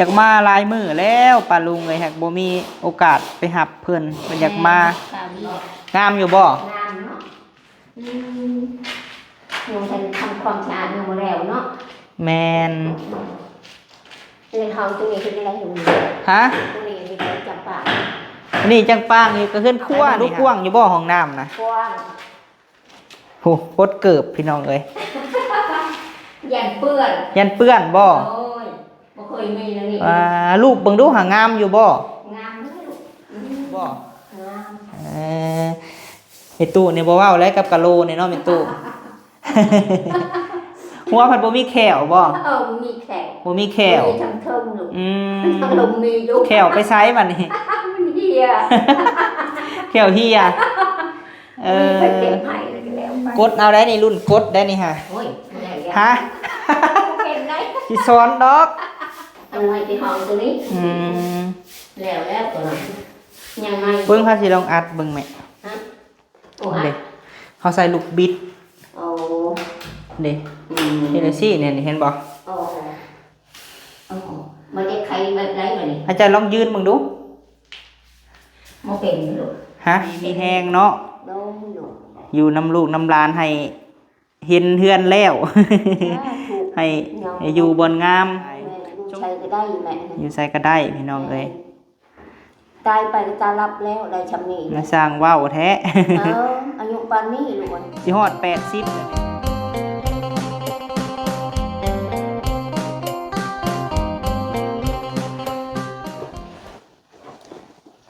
ຢາກມາຫຼາຍມື້ແລ້ວປ້າລຸງເອີຍ ຫາກບໍ່ມີໂອກາດໄປຮັບເພິ່ນ ເພິ່ນຢາກມາ. ແມ່ນ ງາມຢູ່ບໍ່? ງາມເນາະ. ອືມ ຍັງທັນທຳຄວາມສະອາດຍັງບໍ່ແລ້ວເນາະ. ແມ່ນ. ເຮືອນເຮົາຕົວນີ້ເຮັດຈັ່ງໃດ? ຮະ? ຕົວນີ້ເຮັດຈັງປາງ ອັນນີ້ຈັງປາງອີກ ກໍເຮືອນຄົວ. ກວ້າງຢູ່ບໍ່? ຫ້ອງນ້ຳນະ ກວ້າງ. ໂອ້ ປົດເກີບພີ່ນ້ອງເອີຍ ຢ້ານເປື້ອນ. ຢ້ານເປື້ອນບໍ່? ໂອ້ຍ ບໍ່ເຄີຍມີແນວນີ້. ອ່າ ລູບເບິ່ງດູຫາ ງາມຢູ່ບໍ່? ງາມເດ້ລູກ. ອືມ ບໍ່? ງາມ. ເອີ ແມ່ຕູ້ນີ້ບໍ່ເວົ້າແລ້ວກັບກະໂຫຼນີ້ເນາະ ແມ່ຕູ້. ຫົວເພິ່ນບໍ່ມີແຂ້ວບໍ່? ເອີ ບໍ່ມີແຂ້ວ. ບໍ່ມີແຂ້ວ. ບໍ່ມີທາງເທິງລູກ. ອືມ ທາງລຸ່ມມີຢູ່. ແຂ້ວໄປໃສບັດນີ້? ມັນເຫ່ຍ. ແຂ້ວເຫ່ຍ. ເອີ ມີໄປເກັບໃຫ້ແລ້ວກໍແລ້ວໄປ. ກົດເອົາໄດ໋ນີ້ ລຸ້ນກົດໄດ໋ນີ້ຫາ. ໂອ້ຍ ບໍ່ໄດ້ແລ້ວ. ຮະ? ເປັນໄດ໋? ຊິສອນດອກ. ເອົາໄວ້ທີ່ຫ້ອງຕົວນີ້. ອືມ ແລ້ວ ແລ້ວຕົວນັ້ນ ຍັງໃໝ່. ເບິ່ງ ເຮົາຊິລອງອັດເບິ່ງແມ່. ຮະ? ໂອ້ ເດ້ ເຮົາໃສ່ລູກບິດ. ໂອ້ ເດ້. ອືມ ເຮັດຈັ່ງຊີ້ນີ້ ເຫັນບໍ່? ໂອ້ ໂອ້ ມັນຈະໄຂແບບໃດບັດນີ້? ອາຈານລອງຢືນເບິ່ງດູ. ບໍ່ເປັນລູກ. ຮະ? ມີແຮງເນາະ. ໂດຍ ຢູ່ນຳລູກນຳຫຼານ ໃຫ້ເຫັນເຮືອນແລ້ວ ສາທຸ ໃຫ້ ໃຫ້ຢູ່ບ່ອນງາມ. ແມ່ນ ຢູ່ໃສກໍໄດ້ແມ່. ຢູ່ໃສກໍໄດ້ພີ່ນ້ອງເອີຍ. ຕາຍໄປກໍຕາລັບແລ້ວ ໄດ້ຊ່ຳນີ້. ມາຊ່າງເວົ້າແທ້. ເອີ ອາຍຸປານນີ້ລູກເອີຍ ຊິຮອດແປດສິບແລ້ວ.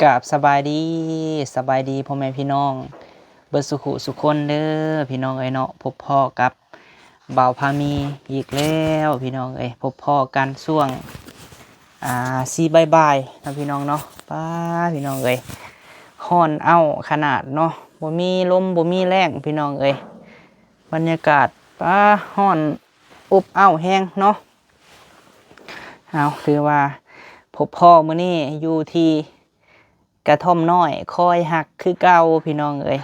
ກາບສະບາຍດີ ສະບາຍດີພໍ່ແມ່ພີ່ນ້ອງເບິດສູ່ຜູ້ສູ່ຄົນເດີພີ່ນ້ອງເອີຍເນາະ. ພົບພໍ້ກັບ ບ່າວພາມີອີກແລ້ວພີ່ນ້ອງເອີຍ. ພົບພໍ້ກັນຊ່ວງ ອ່າ ສີ່ບ່າຍໆເນາະພີ່ນ້ອງເນາະ. ປ້າ ພີ່ນ້ອງເອີຍ ຮ້ອນເອົ້າຂະໜາດເນາະ ບໍ່ມີລົມບໍ່ມີແລ້ງພີ່ນ້ອງເອີຍ. ບັນຍາກາດ ປ້າ ຮ້ອນອົບເອົ້າແຮງເນາະ. ເອົາ ຖືວ່າພົບພໍ້ມື້ນີ້ຢູ່ທີ່ກະທ່ອມນ້ອຍຄອຍຮັກຄືເກົ່າພີ່ນ້ອງເອີຍ.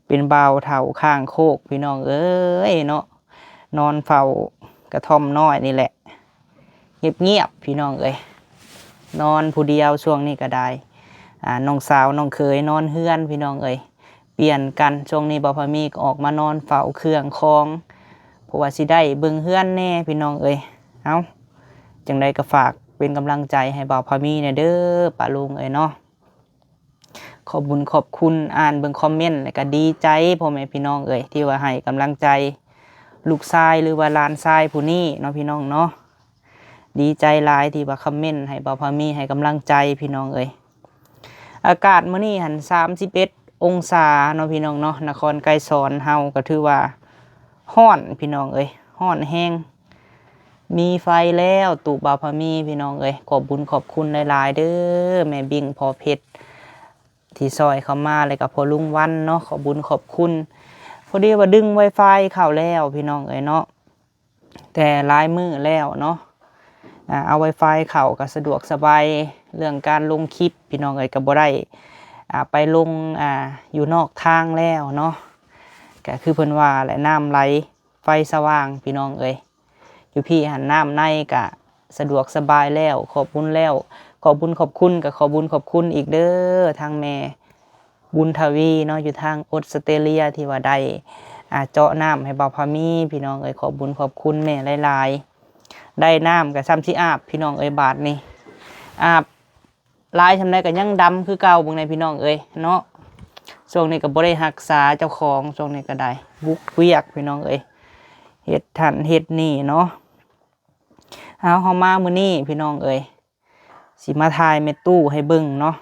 ເປັນບ່າວເຖົ້າຂ້າງໂຄກພີ່ນ້ອງເອີຍເນາະ ນອນເຝົ້າກະທ່ອມນ້ອຍນີ້ແຫຼະ ງຽບໆພີ່ນ້ອງເອີຍ ນອນຜູ້ດຽວຊ່ວງນີ້ກໍໄດ້. ອ່າ ນ້ອງສາວນ້ອງເຂີຍນອນເຮືອນພີ່ນ້ອງເອີຍ ປ່ຽນກັນ. ຊ່ວງນີ້ບ່າວພາມີກໍອອກມານອນເຝົ້າເຄື່ອງຂອງ ເພາະວ່າຊິໄດ້ເບິ່ງເຮືອນແດ່ພີ່ນ້ອງເອີຍ. ເອົ້າ ຈັ່ງໃດກໍຝາກເປັນກຳລັງໃຈໃຫ້ບ່າວພາມີແດ່ເດີ ປ້າລຸງເອີຍເນາະ. ຂອບບຸນຂອບຄຸນ ອ່ານເບິ່ງຄອມເມັນ ແລ້ວກະດີໃຈພໍ່ແມ່ພີ່ນ້ອງເອີຍ ທີ່ວ່າໃຫ້ກຳລັງໃຈລູກຊາຍ ຫຼືວ່າຫຼານຊາຍຜູ້ນີ້ເນາະພີ່ນ້ອງເນາະ. ດີໃຈຫຼາຍທີ່ວ່າຄອມເມັນໃຫ້ບ່າວພາມີ ໃຫ້ກຳລັງໃຈພີ່ນ້ອງເອີຍ. ອາກາດມື້ນີ້ຫັ້ນ ສາມສິບເອັດອົງສາເນາະພີ່ນ້ອງເນາະ. ນະຄອນໄກສອນເຮົາກໍຖືວ່າຮ້ອນພີ່ນ້ອງເອີຍ ຮ້ອນແຮງ. ມີໄຟແລ້ວ ຕູບບ່າວພາມີພີ່ນ້ອງເອີຍ. ຂອບບຸນຂອບຄຸນຫຼາຍໆເດີ ແມ່ບິ້ງພໍ່ເພັດ ທີ່ຊ່ອຍເຂົ້າມາ ແລ້ວກໍພໍ່ລຸງວັນເນາະ ຂອບບຸນຂອບຄຸນ. ພໍດີວ່າດຶງໄວຟາຍເຂົ້າແລ້ວພີ່ນ້ອງເອີຍເນາະ ແຕ່ຫຼາຍມື້ແລ້ວເນາະ. ອາ ເອົາໄວຟາຍເຂົ້າກໍສະດວກສະບາຍ ເລື່ອງການລົງຄລິບພີ່ນ້ອງເອີຍ ກໍບໍ່ໄດ້ ອາ ໄປລົງ ອາ ຢູ່ນອກທາງແລ້ວເນາະ. ກໍຄືເພິ່ນວ່າແຫຼະ ນ້ຳໄຫຼ ໄຟສະຫວ່າງພີ່ນ້ອງເອີຍ. ຢູ່ພີ້ຫັ້ນນ້ຳໃນກະສະດວກສະບາຍແລ້ວ ຂອບບຸນແລ້ວ ຂອບບຸນຂອບຄຸນ ກະຂອບບຸນຂອບຄຸນອີກເດີ ທາງແມ່ບຸນທະວີເນາະ ຢູ່ທາງອົດສະເຕຣເລຍ ທີ່ວ່າໄດ້ ອາ ເຈາະນ້ຳໃຫ້ບ່າວພາມີພີ່ນ້ອງເອີຍ. ຂອບບຸນຂອບຄຸນແມ່ຫຼາຍໆ ໄດ້ນ້ຳກະຊ່ຳຊິອາບພີ່ນ້ອງເອີຍ ບາດນີ້ ອາບ ຫຼາຍຊ່ຳໃດກໍຍັງດຳຄືເກົ່າ ເບິ່ງແດ່ພີ່ນ້ອງເອີຍເນາະ. ຊ່ວງນີ້ກໍບໍ່ໄດ້ຮັກສາເຈົ້າຂອງ ຊ່ວງນີ້ກໍໄດ້ບຸກວຽກພີ່ນ້ອງເອີຍ ເຮັດຫັ້ນເຮັດນີ້ເນາະ. ເອົາ ເຮົາມາມື້ນີ້ພີ່ນ້ອງເອີຍ ຊິມາຖ່າຍແມ່ຕູ້ໃຫ້ເບິ່ງເນາະ.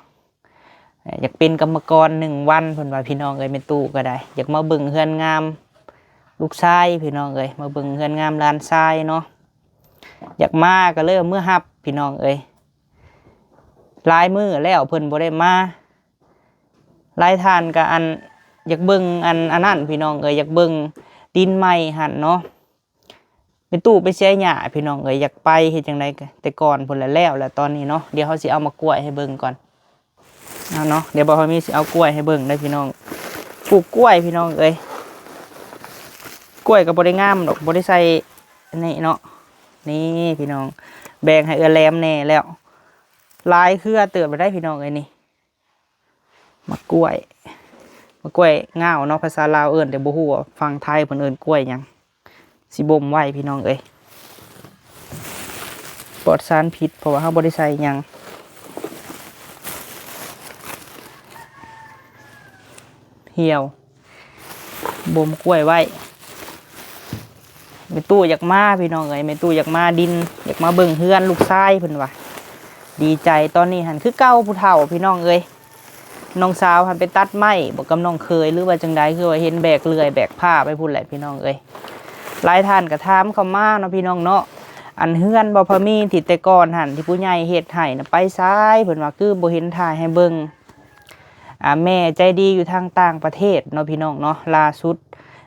ຢາກເປັນກຳມະກອນໜຶ່ງວັນ ເພິ່ນວ່າພີ່ນ້ອງເອີຍ. ແມ່ຕູ້ກໍໄດ້ຢາກມາເບິ່ງເຮືອນງາມລູກຊາຍພີ່ນ້ອງເອີຍ ມາເບິ່ງເຮືອນງາມຫຼານຊາຍເນາະ. ຢາກມາກໍເລີຍເມືອຮັບພີ່ນ້ອງເອີຍ. ຫຼາຍມື້ແລ້ວເພິ່ນບໍ່ໄດ້ມາ. ຫຼາຍທ່ານກໍອັນ ຢາກເບິ່ງອັນ ອັນນັ້ນພີ່ນ້ອງເອີຍ ຢາກເບິ່ງດິນໃໝ່ຫັ້ນເນາະ. ແມ່ຕູ້ໄປເສຍຫຍ້າພີ່ນ້ອງເອີຍ ຢາກໄປເຮັດຈັ່ງໃດ ແຕ່ກ່ອນພຸ້ນແຫຼະ ແລ້ວແຫຼະຕອນນີ້ເນາະ. ດຽວເຮົາຊິເອົາໝາກກ້ວຍໃຫ້ເບິ່ງກ່ອນ ເອົາເນາະ. ດຽວບ່າວພາມີຊິເອົາກ້ວຍໃຫ້ເບິ່ງເດີພີ່ນ້ອງ. ປູກກ້ວຍພີ່ນ້ອງເອີຍ ກ້ວຍກໍບໍ່ໄດ້ງາມດອກ ບໍ່ໄດ້ໃສ່ອັນນີ້ເນາະ. ນີ້ພີ່ນ້ອງ ແບ່ງໃຫ້ເອື້ອຍແຫຼມແດ່ແລ້ວ ຫຼາຍເຄືອເຕີບແລ້ວໄດ໋ພີ່ນ້ອງເອີຍນີ້. ໝາກກ້ວຍ ໝາກກ້ວຍງາວເນາະ ພາສາລາວເອີ້ນ ແຕ່ບໍ່ຮູ້ວ່າຝັ່ງໄທເພິ່ນເອີ້ນກ້ວຍຫຍັງ. ຊິບົ່ມໄວ້ພີ່ນ້ອງເອີຍ ປອດສານພິດ ເພາະວ່າເຮົາບໍ່ໄດ້ໃສ່ຫຍັງ. ຫ່ຽວ ບົ່ມກ້ວຍໄວ້. ແມ່ຕູ້ຢາກມາພີ່ນ້ອງເອີຍ ແມ່ຕູ້ຢາກມາດິນ ຢາກມາເບິ່ງເຮືອນລູກຊາຍເພິ່ນວ່າ. ດີໃຈ ຕອນນີ້ຫັ້ນຄືເກົ່າ ຜູ້ເຖົ້າພີ່ນ້ອງເອີຍ. ນ້ອງສາວຫັ້ນໄປຕັດໄມ້ບໍກັບນ້ອງເຂີຍ ຫຼືວ່າຈັ່ງໃດ ຄືວ່າເຫັນແບກເລື່ອຍແບກພ້າໄປພຸ້ນແຫຼະພີ່ນ້ອງເອີຍ. ຫຼາຍທ່ານກໍຖາມເຂົ້າມາເນາະພີ່ນ້ອງເນາະ ອັນເຮືອນບໍ່ພະມີທີ່ແຕ່ກ່ອນຫັ້ນ ທີ່ຜູ້ໃຫຍ່ເຮັດໃຫ້ນະໄປໃສ ເພິ່ນວ່າຄືບໍ່ເຫັນຖ່າຍໃຫ້ເບິ່ງ. ອ່າ ແມ່ໃຈດີຢູ່ທາງຕ່າງປະເທດເນາະພີ່ນ້ອງເນາະ ລ່າສຸດ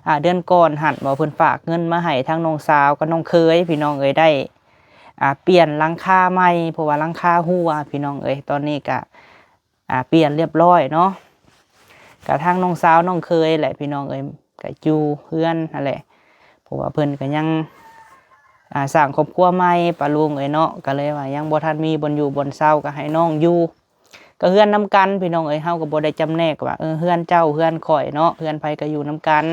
ອ່າ ເດືອນກ່ອນຫັ້ນເນາະ ເພິ່ນຝາກເງິນມາໃຫ້ທາງນ້ອງສາວກັບນ້ອງເຂີຍພີ່ນ້ອງເອີຍ ໄດ້ ອ່າ ປ່ຽນຫຼັງຄາໃໝ່ ເພາະວ່າຫຼັງຄາຮົ່ວພີ່ນ້ອງເອີຍ. ຕອນນີ້ກະ ອ່າ ປ່ຽນລຽບຮ້ອຍເນາະ ກະທາງນ້ອງສາວນ້ອງເຂີຍແຫຼະພີ່ນ້ອງເອີຍ ກະຢູ່ເຮືອນຫັ້ນແຫຼະ ເພາະວ່າເພິ່ນກະຍັງ ອ່າ ສ້າງຄອບຄົວໃໝ່ ປ້າລຸງເອີຍເນາະ ກະເລີຍວ່າຍັງບໍ່ທັນມີບ່ອນຢູ່ບ່ອນເຊົາ ກະໃຫ້ນ້ອງຢູ່ ກະເຮືອນນຳກັນພີ່ນ້ອງເອີຍ. ເຮົາກໍບໍ່ໄດ້ຈຳແນກວ່າ ເອີ ເຮືອນເຈົ້າເຮືອນຂ້ອຍເນາະ ເຮືອນໃຜກໍຢູ່ນຳກັນ.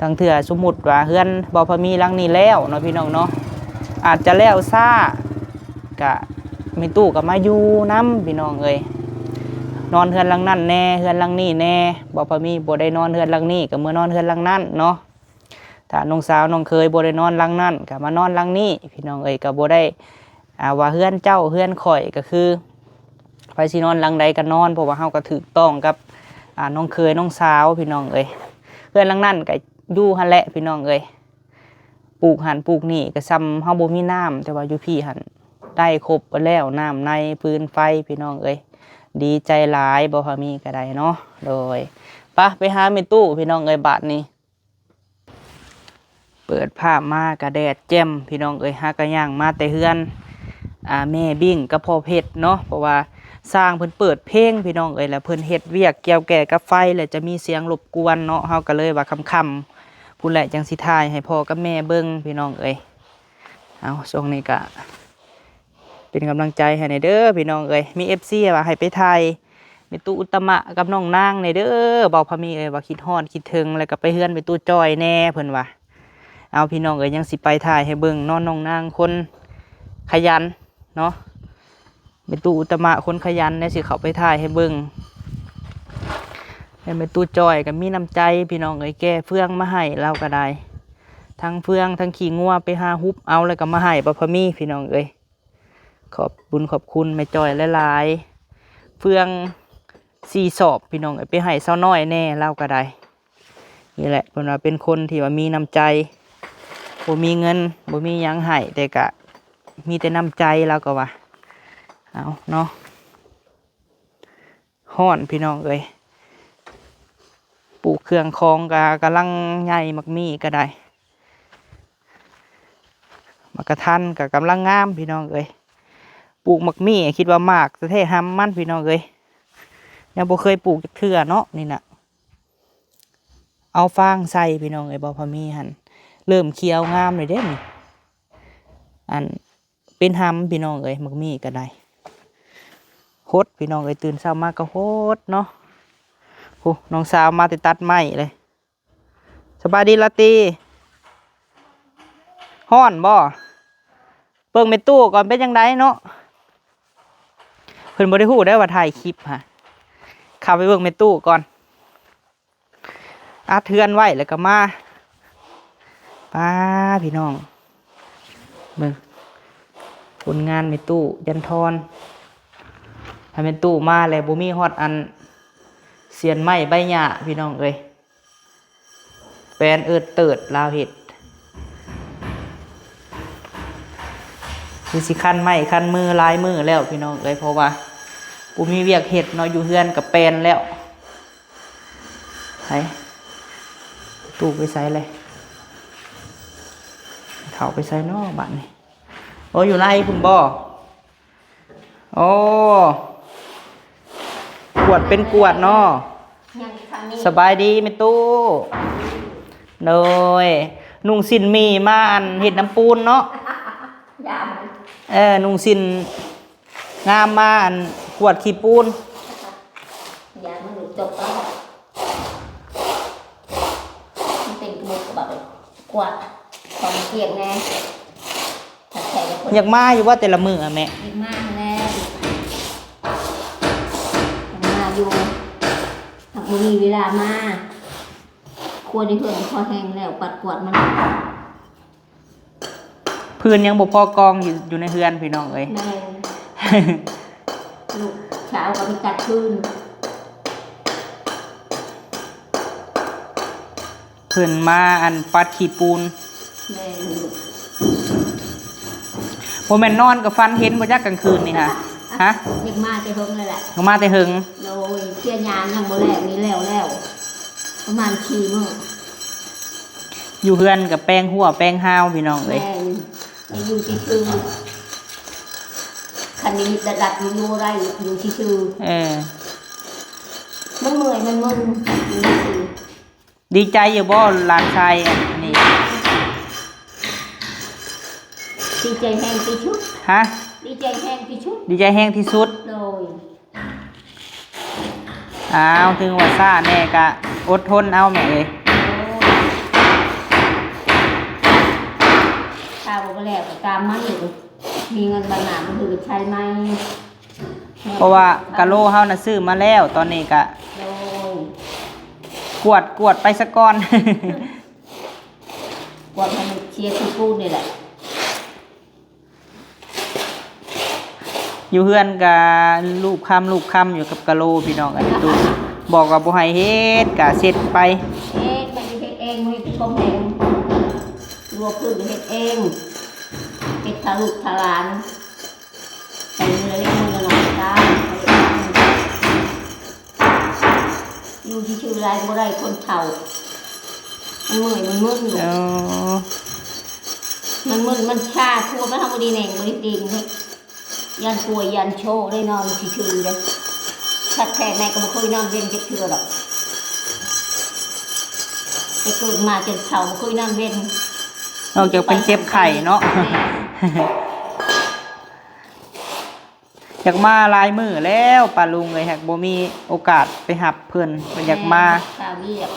ລາງເທື່ອສົມມຸດວ່າເຮືອນບໍ່ພະມີຫຼັງນີ້ແລ້ວເນາະພີ່ນ້ອງເນາະ ອາດຈະແລ້ວຊ້າ ກະແມ່ຕູ້ກໍມາຢູ່ນຳພີ່ນ້ອງເອີຍ ນອນເຮືອນຫຼັງນັ້ນແດ່ ເຮືອນຫຼັງນີ້ແດ່. ບໍ່ພະມີບໍ່ໄດ້ນອນເຮືອນຫຼັງນີ້ ກໍເມືອນອນເຮືອນຫຼັງນັ້ນເນາະ. ຖ້ານ້ອງສາວນ້ອງເຂີຍບໍ່ໄດ້ນອນຫຼັງນັ້ນ ກໍມານອນຫຼັງນີ້ພີ່ນ້ອງເອີຍ. ກໍບໍ່ໄດ້ ອ່າ ວ່າເຮືອນເຈົ້າເຮືອນຂ້ອຍ ກໍຄືໃຜຊິນອນຫຼັງໃດກໍນອນ ເພາະວ່າເຮົາກໍຖືກຕ້ອງກັບ ອ່າ ນ້ອງເຂີຍນ້ອງສາວພີ່ນ້ອງເອີຍ. ເຮືອນຫຼັງນັ້ນກໍຢູ່ຫັ້ນແຫຼະພີ່ນ້ອງເອີຍ ປູກຫັ້ນປູກນີ້ກໍຊ່ຳເຮົາບໍ່ມີນ້ຳ ແຕ່ວ່າຢູ່ພີ້ຫັ້ນໄດ້ຄົບເບິດແລ້ວ ນ້ຳໃນຟືນໄຟພີ່ນ້ອງເອີຍ. ດີໃຈຫຼາຍ ບໍ່ພາມີກໍໄດ້ເນາະ. ໂດຍ ປະ ໄປຫາແມ່ຕູ້ພີ່ນ້ອງເອີຍ ບາດນີ້. ເປີດພາບມາກະແດດແຈ່ມພີ່ນ້ອງເອີຍ. ຫາກະຍ່າງມາແຕ່ເຮືອນ ອ່າ ແມ່ບິ້ງກັບພໍ່ເພັດເນາະ ເພາະວ່າຊ່າງເພິ່ນເປີດເພງພີ່ນ້ອງເອີຍ ແລ້ວເພິ່ນເຮັດວຽກກ່ຽວແກ່ກັບໄຟ ແລ້ວຈະມີສຽງລົບກວນເນາະ. ເຮົາກະເລີຍວ່າຄ່ຳໆພຸ້ນແຫຼະ ຈັ່ງຊິຖ່າຍໃຫ້ພໍ່ກັບແມ່ເບິ່ງພີ່ນ້ອງເອີຍ. ເອົາ ຊ່ວງນີ້ກະ ເປັນກຳລັງໃຈໃຫ້ແດ່ເດີພີ່ນ້ອງເອີຍ. ມີເອັຟຊີວ່າໃຫ້ໄປຖ່າຍແມ່ຕູ້ອຸດຕະມະກັບນ້ອງນາງແດ່ເດີ ເບົາພາມີເອີຍ ວ່າຄິດຮອດຄິດເຖິງ ແລ້ວກໍໄປເຮືອນແມ່ຕູ້ຈ້ອຍແດ່ເພິ່ນວ່າ. ເອົາ ພີ່ນ້ອງເອີຍ ຍັງຊິໄປຖ່າຍໃຫ້ເບິ່ງເນາະ ນ້ອງນາງຄົນຂະຫຍັນເນາະ ແມ່ຕູ້ອຸດຕະມະຄົນຂະຫຍັນແດ່ ຊິເຂົ້າໄປຖ່າຍໃຫ້ເບິ່ງ. ແລ້ວແມ່ຕູ້ຈ້ອຍກໍມີນ້ຳໃຈພີ່ນ້ອງເອີຍ ແກ່ເຟືອງມາໃຫ້ລາວກໍໄດ້ ທັງເຟືອງທັງຂີ້ງົວ ໄປຫາຮຸບເອົາ ແລ້ວກໍມາໃຫ້ເບົາພາມີພີ່ນ້ອງເອີຍ. ຂອບບຸນຂອບຄຸນແມ່ຈ້ອຍຫຼາຍໆ ເຟືອງສີ່ສອບພີ່ນ້ອງເອີຍ ໄປໃຫ້ສາວນ້ອຍແດ່ລາວກໍໄດ້. ນີ້ແຫຼະ ເພິ່ນວ່າເປັນຄົນທີ່ວ່າມີນ້ຳໃຈ ບໍ່ມີເງິນບໍ່ມີຫຍັງໃຫ້ ແຕ່ກະມີແຕ່ນ້ຳໃຈລາວກໍວ່າ. ເອົາເນາະ ຮ້ອນພີ່ນ້ອງເອີຍ ປູກເຄື່ອງຂອງກະກຳລັງໃຫຍ່ ໝາກມີ້ກໍໄດ້ ໝາກກະທັນກໍກຳລັງງາມພີ່ນ້ອງເອີຍ. ປູກໝາກມີ້ຄິດວ່າໝາກແທ້ໆ ຮຳມັນພີ່ນ້ອງເອີຍ ຍັງບໍ່ເຄີຍປູກຈັກເທື່ອເນາະ. ນີ້ນະ ເອົາຟາງໃສ່ພີ່ນ້ອງເອີຍ ເບົາພາມີຫັ້ນ ເລີ່ມຂຽວງາມເລີຍເດ້ນີ້ ອັນ ເປັນຮຳພີ່ນ້ອງເອີຍ ໝາກມີ້ກໍໄດ້ ຫົດພີ່ນ້ອງເອີຍ ຕື່ນເຊົ້າມາກໍຫົດເນາະ. ໂອ້ ນ້ອງສາວມາແຕ່ຕັດໄມ້ເລີຍ. ສະບາຍດີລາຕີ ຮ້ອນບໍ່? ເບິ່ງແມ່ຕູ້ກ່ອນ ເປັນຈັ່ງໃດເນາະ? ເພິ່ນບໍ່ໄດ້ຮູ້ເດ້ວ່າຖ່າຍຄລິບຫະ ເຂົ້າໄປເບິ່ງແມ່ຕູ້ກ່ອນ. ອັດເຮືອນໄວ້ແລ້ວກໍມາ ປ້າ ພີ່ນ້ອງ ເບິ່ງຜົນງານແມ່ຕູ້ຈັນທອນ. ຖ້າແມ່ຕູ້ມາແລ້ວບໍ່ມີຮອດອັນສຽນໄມ້ໃບຫຍ້າພີ່ນ້ອງເອີຍ ແປນເອີດເຕີດລາວເຮັດ. ຄືຊິຄັນໄມ້ຄັນມືຫຼາຍມື້ແລ້ວພີ່ນ້ອງເອີຍ ເພາະວ່າບໍ່ມີວຽກເຮັດເນາະ ຢູ່ເຮືອນກໍແປນແລ້ວ. ໄປ ຕູ້ໄປໃສແຫຼະ ເຖົ້າໄປໃສເນາະບາດນີ້? ໂອ້ ຢູ່ໃນພຸ້ນບໍ່? ໂອ້ ກວດເປັນກວດເນາະ. ຍັງອີກຄັ້ງນີ້ ສະບາຍດີແມ່ຕູ້. ໂດຍ ນຸ່ງສິ້ນໝີ່ມາອັນເຮັດນ້ຳປູນເນາະ. ຢາມ ເອີ ນຸ່ງສິ້ນງາມມາ ອັນ ກວດຂີ້ປູນ ຢາມ ມັນຫຼຸດຕົກເອົາ ມັນເປັນກະບຸກກະບັກ ກວາດຂອງກຽງແດ່ ຢາກມາຢູ່ບໍ່ແຕ່ລະມື້ອະແມ່? ຢາກມາແລ້ວ ຢາກມາຢູ່ ຫາກບໍ່ມີເວລາມາ ຄົວໃນເຮືອນກໍພໍແຮງແລ້ວ ປັດກວາດມັນ ພື້ນຍັງບໍ່ພໍກອງຢູ່ ຢູ່ໃນເຮືອນພີ່ນ້ອງເອີຍ ແມ່ນ ລູກສາວກໍໄປຕັດພື້ນ ເພິ່ນມາ ອັນ ປັດຂີ້ປູນ ແມ່ນ ບໍ່ແມ່ນນອນກໍຝັນເຫັນບໍ່ຈັກກາງຄືນນີ້ຫະ ຮະ? ຢາກມາແຕ່ເຫິງແລ້ວແຫຼະ ກໍມາແຕ່ເຫິງ ໂດຍ ເສຍຫຍ້າຍັງບໍ່ແລ້ວ ນີ້ແລ້ວແລ້ວ ປະມານສີ່ມື້ ຢູ່ເຮືອນກໍແປງຫົວແປງຮາວພີ່ນ້ອງເອີຍ ແມ່ນ ໄດ້ຢູ່ຊື່ໆ ຄັນມີລະດັບຢູ່ ຢູ່ໄດ້ຢູ່ຊື່ໆ ເອີ ມັນເມື່ອຍມັນມຶນຢູ່ຊື່ໆ ດີໃຈຢູ່ບໍ່ຫຼານຊາຍອັນນີ້? ດີໃຈແຮງທີ່ສຸດ ຮະ? ດີໃຈແຮງທີ່ສຸດ ດີໃຈແຮງທີ່ສຸດ ໂດຍ ອ້າວ ເຖິງວ່າຊ້າແດ່ກະອົດທົນເອົາແມ່ເອີຍ ໂດຍ ຖ້າບໍ່ແລ້ວກໍຕາມມາອີກ ມີເງິນບັດໜ້າມື້ອື່ນໃຊ້ໃໝ່ ເພາະວ່າກະໂລເຮົານະຊື້ມາແລ້ວ ຕອນນີ້ກະ ໂດຍ ກວດ ກວດໄປສະກ່ອນ ກວດໃຫ້ມັນເສຍຂີ້ປູນນີ້ແຫຼະ ຢູ່ເຮືອນກະລູບຄຳລູບຄຳຢູ່ກັບກະໂລພີ່ນ້ອງ ອັນນີ້ຕູ້ ບອກວ່າບໍ່ໃຫ້ເຮັດກະເຊັດໄປ ເຮັດ ໄປເຮັດເອງ ມີແຕ່ຄວາມແຮງ ລົວກພື້ນເຮັດເອງ ເຮັດຖ້າລູກຖ້າຫຼານ ໄປມື້ລະເລັກມື້ລະໜ້ອຍຕາມ ຢູ່ຊື່ໆ ຫຼາຍບໍ່ໄດ້ຄົນເຖົ້າ ມັນເມື່ອຍມັນມຶນ ເອີ ມັນມຶນມັນຊາ ທົ່ວໄປ ເຮົາບໍ່ໄດ້ແໜ່ງບໍ່ໄດ້ຕີງເດ້ ຢ້ານປ່ວຍຢ້ານໂຊໄດ້ນອນຊື່ໆ ເດ້ ຄັກແທ້ແມ່ກໍບໍ່ເຄີຍນອນເວັນຈັກເທື່ອດອກ ແຕ່ເກີດມາຈົນເຖົ້າບໍ່ເຄີຍນອນເວັນ ນອກຈາກເປັນເຈັບໄຂ້ເນາະ ແມ່ນ ຢາກມາຫຼາຍມື້ແລ້ວປ້າລຸງເອີຍ ຫາກບໍ່ມີໂອກາດໄປຮັບເພິ່ນ ເພິ່ນຢາກມາ ແມ່ນ ຄ່າວຽກ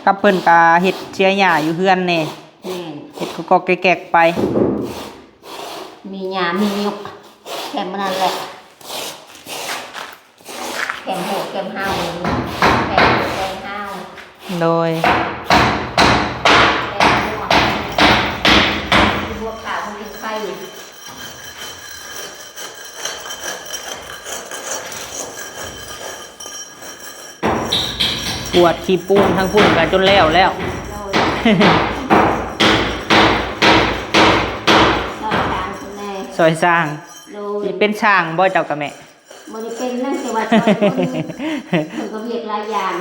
ກັບເພິ່ນກະເຮັດເສຍຫຍ້າຢູ່ເຮືອນແດ່ ແມ່ນ ເຮັດກໍໆແກກໆໄປ ມີຫຍ້າມີຍົກ ແຄມອັນນັ້ນແຫຼະ ແຄມຫົວແຄມເຫົ່າ ແຄມຫົວແຄມເຫົ່າ ໂດຍ ແຄມຫົວ ບວກຂາວເປັນໄຂ້ ກວດຂີ້ປູນທາງພຸ້ນກະຈົນແລ້ວແລ້ວ ໂດຍ ຊ່ອຍຊ່າງພຸ້ນແດ່ ຊ່ອຍຊ່າງ ໂດຍ ເປັນຊ່າງບໍ່ເຈົ້າກະແມ່? ບໍ່ໄດ້ເປັນນະ ແຕ່ວ່າຊ່ອຍຄົນ ເພິ່ນກໍວຽກຫຼາຍຢ່າງ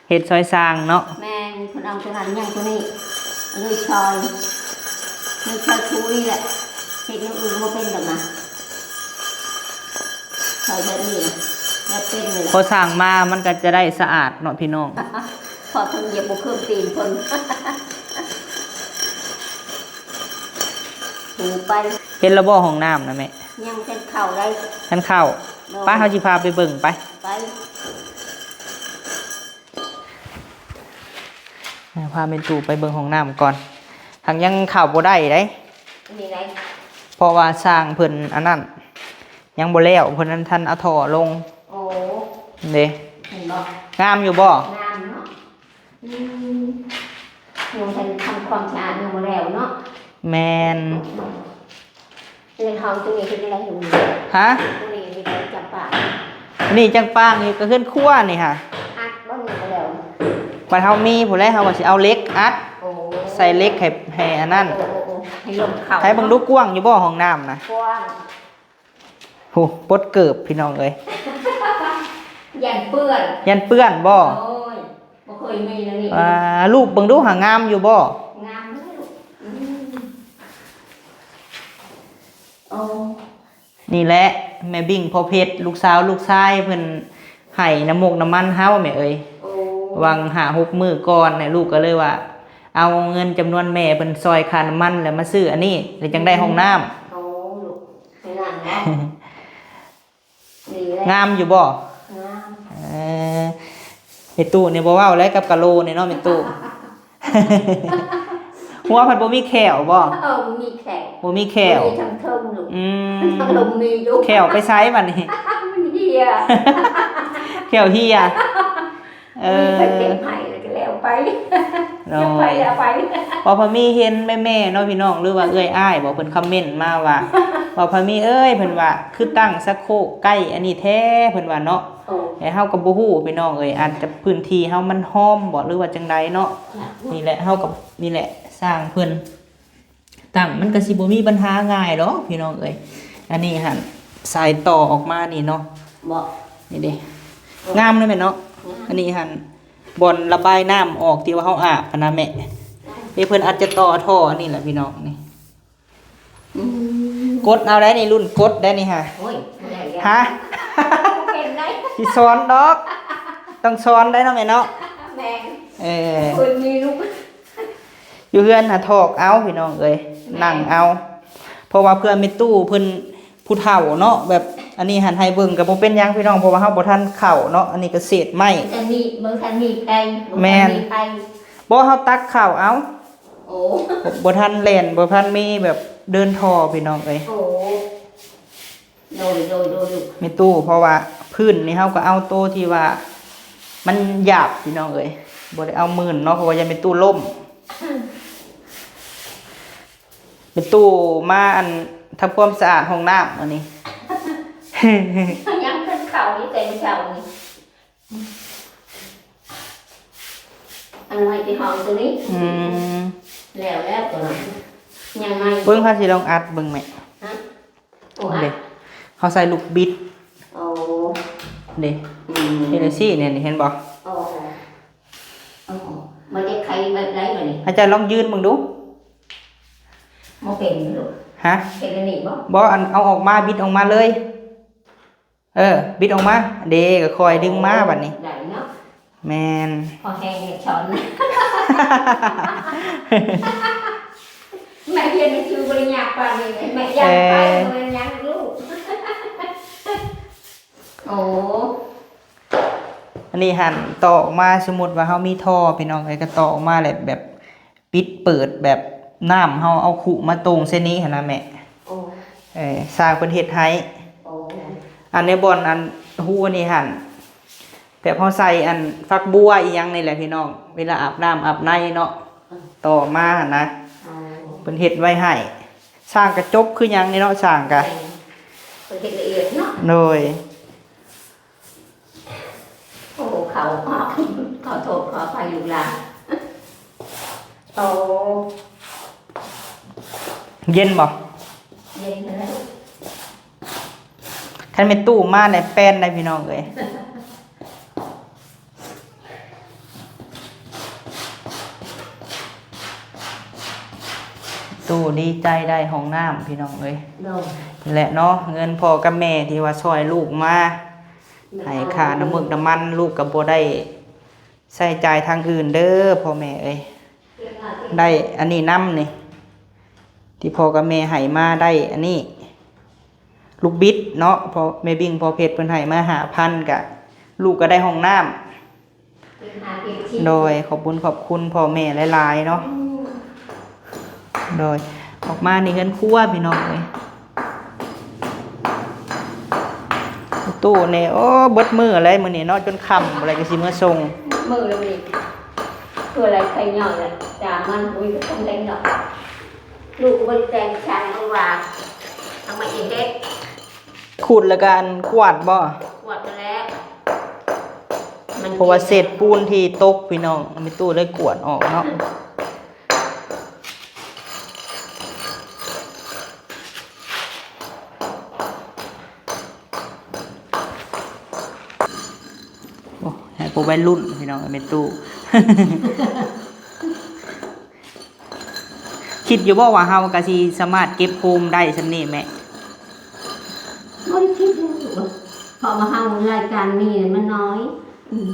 ເຮັດຊ່ອຍຊ່າງເນາະ ແມ່ນ ເພິ່ນເອົາຕົວນັ້ນຍັງຕົວນີ້ ເລີຍຊ່ອຍ ເລີຍຊ່ອຍຄູນີ້ແຫຼະ ເຮັດຢ່າງອື່ນບໍ່ເປັນດອກນະ ຊ່ອຍແບບນີ້ແຫຼະ ແບບເປັນນີ້ແຫຼະ ພໍຊ່າງມາມັນກໍຈະໄດ້ສະອາດເນາະພີ່ນ້ອງ ພໍເພິ່ນຢາກບໍ່ເຄີມຕີນເພິ່ນ ຖືໄປ ເຮັດແລ້ວບໍ່ຫ້ອງນ້ຳນະແມ່? ຍັງ ທັນເຂົ້າໄດ້ ທັນເຂົ້າ ໂດຍ ໄປ ເຮົາຊິພາໄປເບິ່ງ ໄປ ໄປ ເຮົາພາແມ່ຕູ້ໄປເບິ່ງຫ້ອງນ້ຳກ່ອນ ຫາກຍັງເຂົ້າບໍ່ໄດ້ເດ້ ນີ້ໄດ໋ ເພາະວ່າຊ່າງເພິ່ນອັນນັ້ນ ຍັງບໍ່ແລ້ວ ເພິ່ນນັ້ນທັນເອົາທໍ່ລົງ ໂອ້ ເດ້ ເຫັນບໍ່ ງາມຢູ່ບໍ່? ງາມເນາະ ອືມ ຍັງທັນທຳຄວາມສະອາດ ຍັງບໍ່ແລ້ວເນາະ ແມ່ນ ເຮືອນເຮົາຕົວນີ້ເຮັດຈັ່ງໃດ? ຫະ? ຕົວນີ້ເຮັດຈັ່ງປາງ ນີ້ຈັ່ງປາງນີ້ກໍເຮືອນຄົວນີ້ຫະ ອັດບໍ່ມີແລ້ວ ບັດເຮົາມີພຸ້ນແຫຼະ ເຮົາກໍຊິເອົາເຫຼັກອັດ ໂອ້ ໃສ່ເຫຼັກໃຫ້ ໃຫ້ອັນນັ້ນ ໂອ້ ໂອ້ ໃຫ້ລົມເຂົ້າ ໃຫ້ເບິ່ງດູ ກວ້າງຢູ່ບໍ່ຫ້ອງນ້ຳນະ? ກວ້າງ ໂຫ ປົດເກີບພີ່ນ້ອງເອີຍ ຢ້ານເປື້ອນ ຢ້ານເປື້ອນບໍ່? ໂອ້ຍ ບໍ່ເຄີຍມີແນວນີ້ ອ່າ ລູບເບິ່ງດູຫາງາມຢູ່ບໍ່? ງາມຢູ່ລູກ ອືມ ໂອ້ ນີ້ແຫຼະ ແມ່ບິ້ງພໍ່ເພັດ ລູກສາວລູກຊາຍເພິ່ນໃຫ້ນ້ຳມົກນ້ຳມັນເຮົາແມ່ເອີຍ ໂອ້ ຫວ່າງຫ້າຫົກມື້ກ່ອນ ແລະ ລູກກໍເລີຍວ່າ ເອົາເງິນຈຳນວນແມ່ເພິ່ນຊ່ອຍຄ່ານ້ຳມັນ ແລ້ວມາຊື້ອັນນີ້ ແລ້ວຈັ່ງໄດ້ຫ້ອງນ້ຳ. ໂອ້ ໃຫ້ນາງເນາະ ດີແລ້ວ. ງາມຢູ່ບໍ່? ງາມ. ເອີ ແມ່ຕູ້ນີ້ບໍ່ເວົ້າແລ້ວກັບກະໂຫຼນີ້ເນາະ ແມ່ຕູ້. ຫົວເພິ່ນບໍ່ມີແຂ້ວບໍ່? ເອີ ບໍ່ມີແຂ້ວ ບໍ່ມີແຂ້ວ ບໍ່ມີທາງເທິງລູກ. ອືມ ທາງລຸ່ມມີຢູ່. ແຂ້ວໄປໃສບັດນີ້? ມັນເຫ່ຍ ແຂ້ວເຫ່ຍ. ເອີ ເພິ່ນເກັບໃຫ້ແລ້ວກໍແລ້ວໄປ. ໂດຍ ເກັບໄປແລ້ວໄປ. ເວົ້າພາມີເຫັນແມ່ໆເນາະພີ່ນ້ອງ ຫຼືວ່າເອື້ອຍອ້າຍບໍ ເພິ່ນຄອມເມັນມາວ່າ ເວົ້າພາມີເອີຍ ເພິ່ນວ່າ ຄືຕັ້ງສະໂຄກໃກ້ອັນນີ້ແທ້ ເພິ່ນວ່າເນາະ. ໂອ້ ແຕ່ເຮົາກໍບໍ່ຮູ້ພີ່ນ້ອງເອີຍ ອາດຈະພື້ນທີ່ເຮົາມັນຫ້ອມບໍ ຫຼືວ່າຈັ່ງໃດເນາະ. ນີ້ແຫຼະ ເຮົາກໍ ນີ້ແຫຼະ ຊ່າງເພິ່ນຕັ້ງ ມັນກໍຊິບໍ່ມີບັນຫາງ່າຍດອກພີ່ນ້ອງເອີຍ. ອັນນີ້ຫັ້ນ ສາຍຕໍ່ອອກມານີ້ເນາະ ເບາະ ນີ້ເດ້ ງາມເລີຍແມ່ນເນາະ. ງາມ. ອັນນີ້ຫັ້ນ ບ່ອນລະບາຍນ້ຳອອກທີ່ວ່າເຮົາອາບຫັ້ນນະແມ່. ເອີ ເພິ່ນອາດຈະຕໍ່ທໍ່ອັນນີ້ແຫຼະພີ່ນ້ອງນີ້. ອືມ ກົດເອົາໄດ໋ນີ້ ລຸ້ນກົດໄດ໋ນີ້ຫາ. ໂອ້ຍ ບໍ່ໄດ້ແລ້ວ ຫາ ເປັນໄດ໋ ຊິສອນດອກ ຕ້ອງສອນໄດ໋ເນາະແມ່ເນາະ. ແມ່ນ. ເອີ ເພິ່ນມີລູກ ຢູ່ເຮືອນຫາຖອກເອົາພີ່ນ້ອງເອີຍ. ແມ່ນ. ນັ່ງເອົາ ເພາະວ່າເພື່ອແມ່ຕູ້ເພິ່ນຜູ້ເຖົ້າເນາະ ແບບອັນນີ້ຫັ້ນໃຫ້ເບິ່ງກໍບໍ່ເປັນຫຍັງພີ່ນ້ອງ ເພາະວ່າເຮົາບໍ່ທັນເຂົ້າເນາະ. ອັນນີ້ກໍເສດໄມ້ ບໍ່ທັນມີ ບໍ່ທັນມີໄປ ບໍ່ທັນມີໄປ. ແມ່ນ. ບໍ່ ເຮົາຕັກເຂົ້າເອົາ. ໂອ້ ບໍ່ທັນແລ່ນ ບໍ່ທັນມີແບບເດີນທໍ່ພີ່ນ້ອງເອີຍ. ໂອ້ ໂດຍ ໂດຍ ໂດຍ ແມ່ຕູ້ ເພາະວ່າພື້ນນີ້ເຮົາກໍເອົາໂຕທີ່ວ່າມັນຫຍາບພີ່ນ້ອງເອີຍ ບໍ່ໄດ້ເອົາມື່ນເນາະ ເພາະວ່າຢ້ານແມ່ຕູ້ລົ້ມ. ແມ່ຕູ້ມາອັນທຳຄວາມສະອາດຫ້ອງນ້ຳອັນນີ້ ຍັງເພິ່ນເຂົ້າຢູ່ແຕ່ເຊົ້ານີ້. ອັນໄວ້ທີ່ຫ້ອງຕົວນີ້. ອືມ ແລ້ວ ແລ້ວຕົວນັ້ນຍັງໃໝ່. ເບິ່ງ ເຮົາຊິລອງອັດເບິ່ງແມ່. ຮະ? ໂອ້ ອັດ ເດ້ ເຮົາໃສ່ລູກບິດ. ໂອ້ ເດ້ ອືມ ເຮັດຈັ່ງຊີ້ນີ້ ເຫັນບໍ່? ໂອ້ ໂອ້ ມັນຈະໄຂແບບໃດບັດນີ້? ອາຈານລອງຢືນເບິ່ງດູ. ບໍ່ເປັນລູກ. ຮະ? ເປັນອັນນີ້ບໍ່? ບໍ່ ອັນເອົາອອກມາ ບິດອອກມາເລີຍ. ເອີ ບິດອອກມາເດ້ ກໍຄ່ອຍດຶງມາບັດນີ້. ໄດ້ເນາະ. ແມ່ນ. ພໍແຮງໃຫ້ສອນ ແມ່ຮຽນໜັງສືບໍ່ໄດ້ຍາກປານນີ້ ແມ່ຢ້ານໄປ ເອີ ບໍ່ແມ່ນຫຍັງລູກ. ໂອ້ ອັນນີ້ຫັ້ນ ຕໍ່ອອກມາ ສົມມຸດວ່າເຮົາມີທໍ່ ພີ່ນ້ອງເອີຍ ກໍຕໍ່ອອກມາແລ້ວແບບ ປິດເປີດແບບນ້ຳເຮົາເອົາຄຸມາຕົງໃສ່ນີ້ຫັ້ນນະແມ່. ໂອ້ ເອີ ຊ່າງເພິ່ນເຮັດໃຫ້. ໂອ້ ອັນໃນບ່ອນອັນຮູນີ້ຫັ້ນ ແບບເຮົາໃສ່ອັນຝັກບົວອີ່ຫຍັງນີ້ແຫຼະພີ່ນ້ອງ ເວລາອາບນ້ຳອາບໃນເນາະ. ອືມ ຕໍ່ມາຫັ້ນນະ. ອໍ ເພິ່ນເຮັດໄວ້ໃຫ້ ຊ່າງກະຈົບຄືຫຍັງນີ້ເນາະ ຊ່າງກະ ເອີ ເພິ່ນເຮັດລະອຽດເນາະ. ໂດຍ. ໂອ້ ເຂົ້າ ຂໍໂທດຂໍອະໄພລູກຫຼານ. ໂອ້ ເຢັນບໍ່? ເຢັນແລ້ວ. ຄັນແມ່ຕູ້ມາແລ້ວແປ້ນໄດ໋ພີ່ນ້ອງເອີຍ. ຕູ້ດີໃຈໄດ້ຫ້ອງນ້ຳພີ່ນ້ອງເອີຍ. ໂດຍ. ແຫຼະເນາະ ເງິນພໍ່ກັບແມ່ທີ່ວ່າຊ່ອຍລູກມາ ໃຫ້ຄ່ານ້ຳມັກນ້ຳມັນ ລູກກໍບໍ່ໄດ້ໃຊ້ຈ່າຍທາງອື່ນເດີພໍ່ແມ່ເອີຍ. ໄດ້ອັນນີ້ນຳນີ້ ທີ່ພໍ່ກັບແມ່ໃຫ້ມາໄດ້ອັນນີ້ ລູກບິດເນາະ ພໍ່ແມ່ບິງພໍ່ເພັດເພິ່ນໃຫ້ມາຫ້າພັນ ກະລູກກໍໄດ້ຫ້ອງນ້ຳ. ໂດຍ ຂອບບຸນຂອບຄຸນພໍ່ແມ່ຫຼາຍໆເນາະ. ອືມ ໂດຍ ອອກມານີ້ເຮືອນຄົວພີ່ນ້ອງເອີຍ. ຕູ້ນີ້ ໂອ້ ເບິດມື້ແລ້ວມື້ນີ້ເນາະ ຈົນຄ່ຳພຸ້ນແຫຼະ ກໍຊິເມືອສົ່ງ. ມື້ແລ້ວນີ້ ເພື່ອໄລ່ໄຂ່ຍ້ອນລະ ຈາມັນ ບໍ່ມີຄົນເລັງດອກ. ລູກບໍ່ໄດ້ແຕ່ງຊ່າງ ເພາະວ່າທາງມາເຮັດ ຂູດແລ້ວກໍອັນກວາດບໍ່? ກວາດຫັ້ນແຫຼະ ມັນ ເພາະວ່າເສດປູນທີ່ຕົກພີ່ນ້ອງ ແມ່ຕູ້ເລີຍກວາດອອກເນາະ. ໂອ້ ໃຫ້ພວກໄວລຸ້ນພີ່ນ້ອງ ແມ່ຕູ້ ຄິດຢູ່ບໍ່ວ່າເຮົາກະຊິສາມາດເກັບໂຮມໄດ້ສ່ຳນີ້ແມ່? ບໍ່ໄດ້ຄິດເລີຍ ເພາະວ່າເຮົາລາຍການມີມັນນ້ອຍ. ອືມ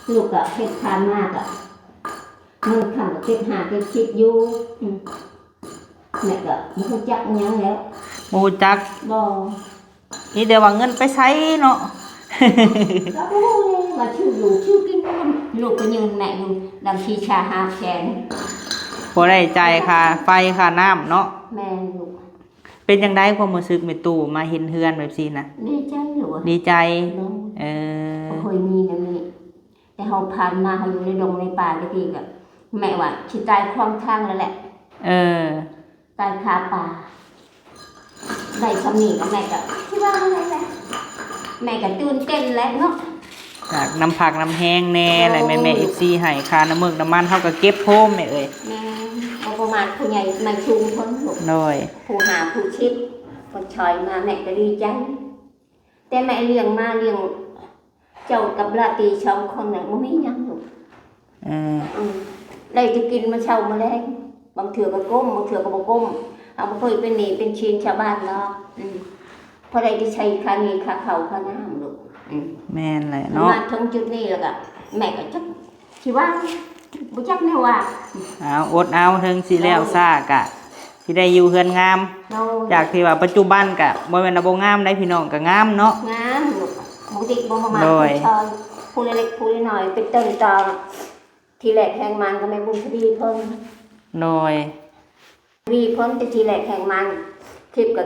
ລູກກະເຮັດຜ່ານມາກະ ເງິນຄຳກໍເກັບຫ້າເກັບສິບຢູ່. ອືມ ແມ່ກໍບໍ່ຮູ້ຈັກຫຍັງແລ້ວ ບໍ່ຮູ້ຈັກ. ບໍ່ ມີແຕ່ວ່າເງິນໄປໃສເນາະ. ກໍບໍ່ຮູ້ເລີຍວ່າຊື່ຢູ່ຊື່ກິນນຳ ລູກກໍຢືມແມ່ຢູ່ນຳສີ່ຫ້າແສນ ພໍໄດ້ຈ່າຍຄ່າໄຟຄ່ານ້ຳເນາະ. ແມ່ນລູກ. ເປັນຈັ່ງໃດຄວາມຮູ້ສຶກແມ່ຕູ້ມາເຫັນເຮືອນແບບຊີ້ນະ? ດີໃຈຢູ່. ດີໃຈ. ໂດຍ. ເອີ ບໍ່ເຄີຍມີແນວນີ້ ແຕ່ເຮົາຜ່ານມາ ເຮົາຢູ່ໃນດົງໃນປ່າແຕ່ກີ້ກໍ ແມ່ວ່າຊິຕາຍຂວາງທາງແລ້ວແຫຼະ. ເອີ ຕາຍຄາປ່າ. ໄດ້ຊ່ຳນີ້ກໍແມ່ກໍຊິວ່າແລ້ວແຫຼະ ແມ່ກໍຕື່ນເຕັ້ນແຫຼະເນາະ. ຈາກນ້ຳພັກນ້ຳແຮງແດ່ ແລະແມ່ໆ ເອັຟຊີ ໃຫ້ຄ່ານ້ຳເມືກນ້ຳມັນ ເຮົາກໍເກັບໂຮມແມ່ເອີຍ. ແມ່ນ ບໍ່ປະມາດຜູ້ໃຫຍ່ໃນຊຸມຊົນລູກ. ໂດຍ. ຜູ້ຫ້າຜູ້ສິບເພິ່ນຊ່ອຍມາ ແມ່ກໍດີໃຈ. ແຕ່ແມ່ລ້ຽງມາລ້ຽງເຈົ້າກັບລາຕີສອງຄົນນະ ບໍ່ມີຫຍັງລູກ. ເອີ ອືມ ໄດ້ແຕ່ກິນມື້ເຊົ້າມື້ແລງ ບາງເທື່ອກໍກົ້ມ ບາງເທື່ອກໍບໍ່ກົ້ມ. ເຮົາບໍ່ເຄີຍເປັນໜີ້ເປັນສິນຊາວບ້ານດອກ. ອືມ ພໍໄດ້ແຕ່ໃຊ້ຄ່າໜີ້ຄ່າເຂົ້າຄ່ານ້ຳລູກ. ອືມ ແມ່ນແຫຼະເນາະ. ມາເຖິງຈຸດນີ້ແລ້ວກໍ ແມ່ກໍຈັກຊິວ່າ ບໍ່ຈັກແນວວ່າ. ເອົາ ອົດເອົາ ເຖິງຊິແລ້ວຊ້າກະຊິໄດ້ຢູ່ເຮືອນງາມ. ໂດຍ. ຈາກທີ່ວ່າປັດຈຸບັນກະບໍ່ແມ່ນວ່າບໍ່ງາມໃດ໋ພີ່ນ້ອງ ກະງາມເນາະ. ງາມລູກ. ບໍ່ຕິບໍ່ມາ. ໂດຍ. ຜູ້ເລັກຜູ້ນ້ອຍໄປເຕີນຕໍ່ ທີແລກແຮງມານກໍແມ່ບຸນທະວີເພິ່ນ. ໂດຍ. ທະວີເພິ່ນ ແຕ່ທີແລກແຮງມານ ຄລິບກໍ